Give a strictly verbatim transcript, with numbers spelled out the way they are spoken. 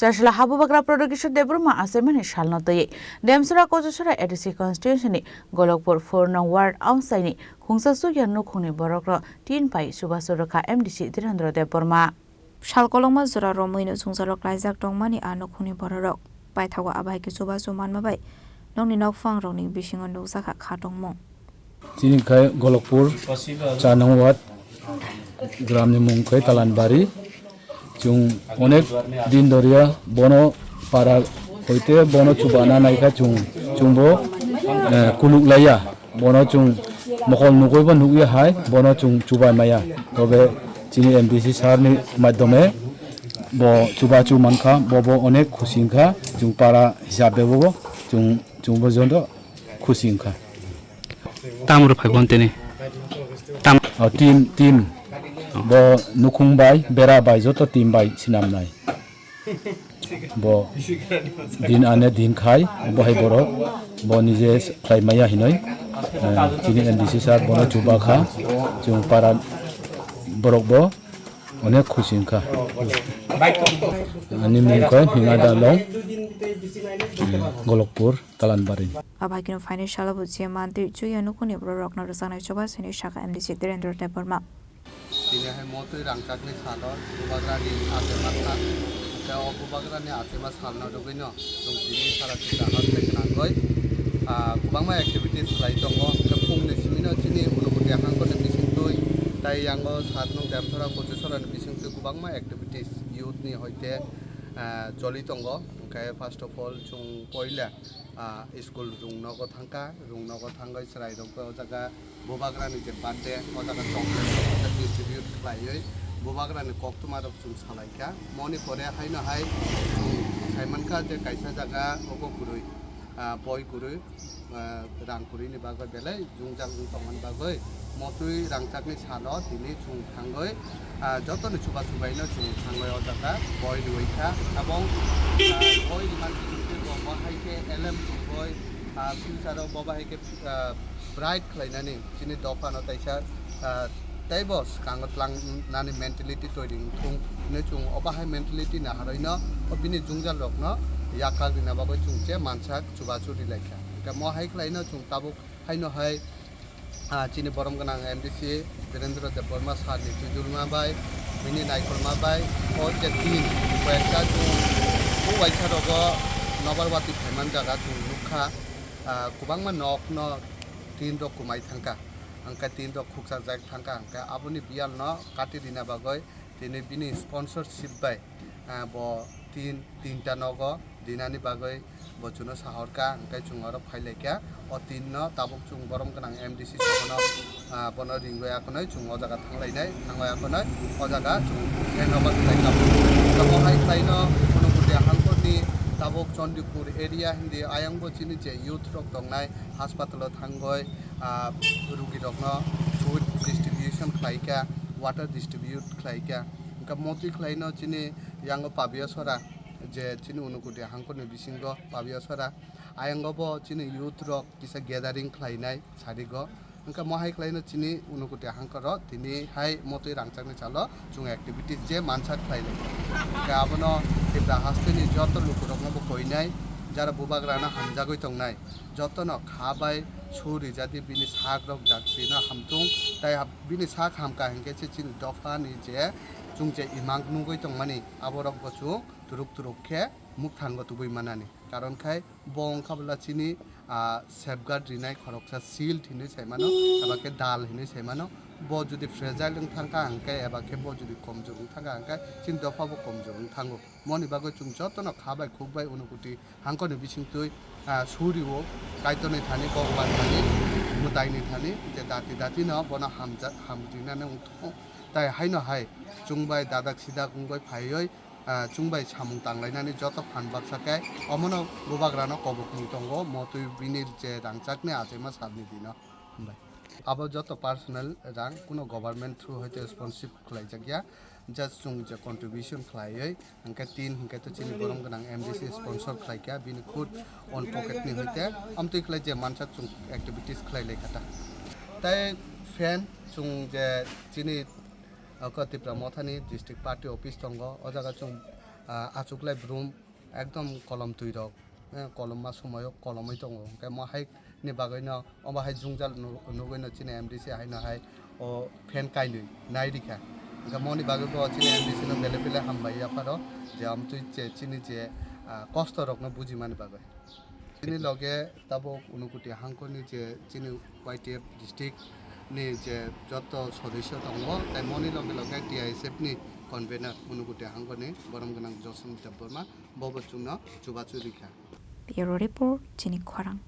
Chasla Habubagra Production Debbarma achaimani salno twi Demsora Kochasora A D C constituency ni Golokpur four nong ward amchaini khungsa chukya nukhungni borokno tin pai chubachu rwkha M D C Dhirendra Debbarma. Sal kolokma jora romwi no chwngsairok klaijak tongmani a nukhungni bororok paithago, abo hai khe chubachu manma bai nokni nokphangrokni bisingo nukjakha kha tongmung. Chini khai Golokpur, char nong ward, gramni mung khai Talanbari. Chwng onek din doriya bono para hoite bono chubana naikha chwng, chwngbo, eh, kuluk laiya. Bono chwng mokol nugwibo nugya hai, bono chwng chubai maya. Tobe chini M D C sir ni madhyome bo chubachu mankha, bo bo onek khusi wngkha, chwng para hisabe bo chwng, chwngbo joto khusi wngkha. Tam rw phai bon tini. Tam. O, team, team. Bo nukhung bai, bera bai, joto team bai sinamnai. Bo din ane din khai, bo hai borok, bo nije khlai maya hinoi. Eh, chini M D C sir bono chuba kha, chwng para borok bo onek khusi wngkha. Ani mung khe Hingada Long, eh, Golokpur. Talanbari. Abo hai kheno phainai salo bo je mantwi chuya nukhungni bororokno rwchapnai chubachu hinwi sakha M D C Dhirendra Debbarma. Tini hai motwi rangchakni salo Bubagrani achaima kha. Tei o Bubagrani achaima salno rwgwino chwng tini sara Tripura haste gwnangwi, ah, kwbangma activities khlai tongo. Hwnkhe phungni simino chini Unakoti hangkorni bisingtwi tei yango sat nung Demsora Kochusorani bisingtwi kwbangma activities youth ni hoite, ah, choli tongo. Hwnkhe first of all chwng poila ah, school rung nogo thangkha, rung nogo thangwi chwrairokbo o jaga Bubagrani je birthday, o jaga chocolate distribute khlaiwi Bubagrani koktwmarok chwng salaikha. Moni pore haino hai chwng saimankha je kaisa jaga obo kwrwi, ah, boi kwrwi, ah, rang kwrwini bagwi belai jwngjal wng tongmani bagwi motwi rangchakni salo tini chwng thangwi, ah, jotoni chubachu baino chwng thangwi o jaga boi rwui kha. Tabok, ah, boi rwmani bisingtwi bo bo hai khe elem tongwi, ah, future o bo bo hai khe, ah, bright khlainani chini dophano taisa, ah, teibo swkango tlangnani mentality toiri wngthung hinwi chwng o bahai mentality naharwino o bini jwngjalrokno yakhak rina bagwi chwng che mansak chubachu rilai kha. Hwnkhe mo hai khlaino chwng tabuk haino hai, ah, chini borom gwnang M D C Birendra Debbarma sir ni twijlma bai, bini naikolma bai, o je tin koyekta chwng bung waisa rogo nobar watwi phaiman jaga chwng nukha, ah, kwbangma nokno tin rok kwmai thangkha, hwnkhe tin rok khukchajak thangkha, hwnkhe aboni biyalno kati rina bagwi tini bini sponsorship bai, ah, bo tin, tinta nogo dinani bagwi bo chwngno sahorkha, hwnkhe chwng oro phailaikha. O tinno tabuk chwng borom gwnang M D C sokono, ah, bono ringwi akhwnwi chwng o jaga thanglainai, thangwi akhwnwi o jaga chwng khe nogo khlaikha. Tamo hai khlaino Unakoti hangkorni tabuk Chandipur area hindi ayangbo chini je youth rok tongnai haspatalo thangwi, ah, rugirokno food distribution khlaikha, water distribute khlaikha. Hwnkhe motwi khlaino chini yango Pabiasora, je chini Unakoti hangkorni bisingo Pabiasora, ayango bo chini youth rok kisa gathering khlainai sarigo. Hwnkhe mo hai khlaino chini Unakoti hangkoro tini hai motwi rangchakni salo chwng activities je mansak khlailai. Hwnkhe abono Tripura hasteni joto lukurokno bo koinai, jara Bubagrano hamjagwi tongnai, jotono kha bai su rijadi bini sak rok jaktino hamtung, tai hab-, bini sak hamkha hinkhe se chini dophani je chwng je imang nugwi tongmani aborok bo chwng turuk turuk khe mukthango tubui manani. Karon khai bo wngkha bwla chini, ah, safeguard rinai khoroksa shield hinwi sai mano, eba khe dal hinwi sai mano. Bo jodi fragile wng thangkha hwnkhe eba khe bo jodi komjor wng thangkha hwnkhe chini dopha bo komjor wng thango. Moni bagwi chwng jotono kha bai khuk bai Unakoti hangkorni bisingtwi, ah, suriwo Kaitorni thani, Bhagwan thani, mwtaini thani je dati datino bono hamja-, hamrinani wng thung. Tai haino hai chwng bai dadak sidak wngwi phaiwi, ah, chwng bai samung tanglainani joto phan baksa khe omono Bubagrano kobokmung tongo, motwi bini je rangchakni achaima salni dino. Hambai. Abo joto personal rang, kuno government through hoite sponsorship khlaijakya, just chwng je contribution khlaiwi, hwnkhe tin hwnkhe to chini borom gwnang M D C sponsor khlaikha, bini khud own pocket ni hoite, amtwi khlai je mansak chwng activities khlai laikha ta. Tai fan chwng je chini Oko Tipra Mothani district party office tongo, o jaga chwng Ah, achuklai brum ekdom kolom twi rok, eh, kolomma somoio kolomwi tongo. Hwnkhe mo hai ni bagwino omo hai jwngjal nu-, nugwino chini M D C haino hai o fan kainwi nai rikha. Hwnkhe moni bagwi bo chini M D C no belai belai hambai yapharo je amtwi je chini je, ah, kosto rokno bujimani bagwi. Chini loge tabuk Unakoti hangkoni je chini Y T F district ni je joto sodosyo tongo, tai moni loge loge T I S F ni convener Unakoti hangkoni borom gwnang Joson Debbarma bobo chwngno chubachu rikha. Bureau Report, chini khorang.